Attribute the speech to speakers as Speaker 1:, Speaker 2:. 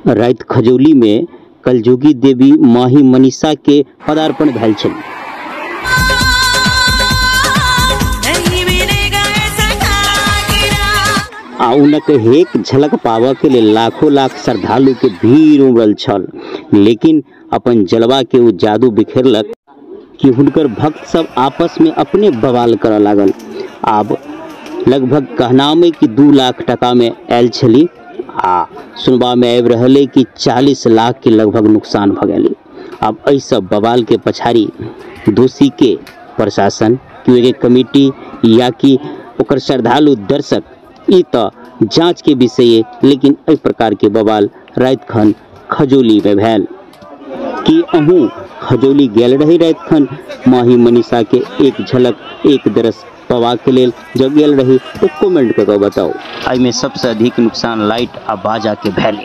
Speaker 1: राति खजौली में कलयुगी देवी माही मनीषा के पदार्पण भेल छल। आ उनक एक झलक पाबऽ के लेल लाखों लाख श्रद्धालु के भीड़ उमड़ल छल, लेकिन अपन जलवा के ओ जादू बिखेरलक कि हुनकर भक्त सब आपस में अपने बवाल करऽ लागल। आब लगभग कहनाम अइ कि 2 लाख टका में आयल छली आ सुनबा में आबि रहल अइ कि 40 लाख के लगभग नुकसान भऽ गेलै। आब एहि सब बवाल के पछाड़ी दोषी के प्रशासन, कि कमिटी या कि ओकर श्रद्धालु दर्शक, ई तऽ जांच के विषय, लेकिन एहि प्रकार के बवाल राति खन खजौली में भेल। कि अहूँ खजौली गेल रही राति खन माही मनीषा के एक झलक एक दरस पवा के लेल? जब गेल रही तो कमेंट कऽ के बताउ। एहिमे सबसे अधिक नुकसान लाइट आ बाजा के भेल।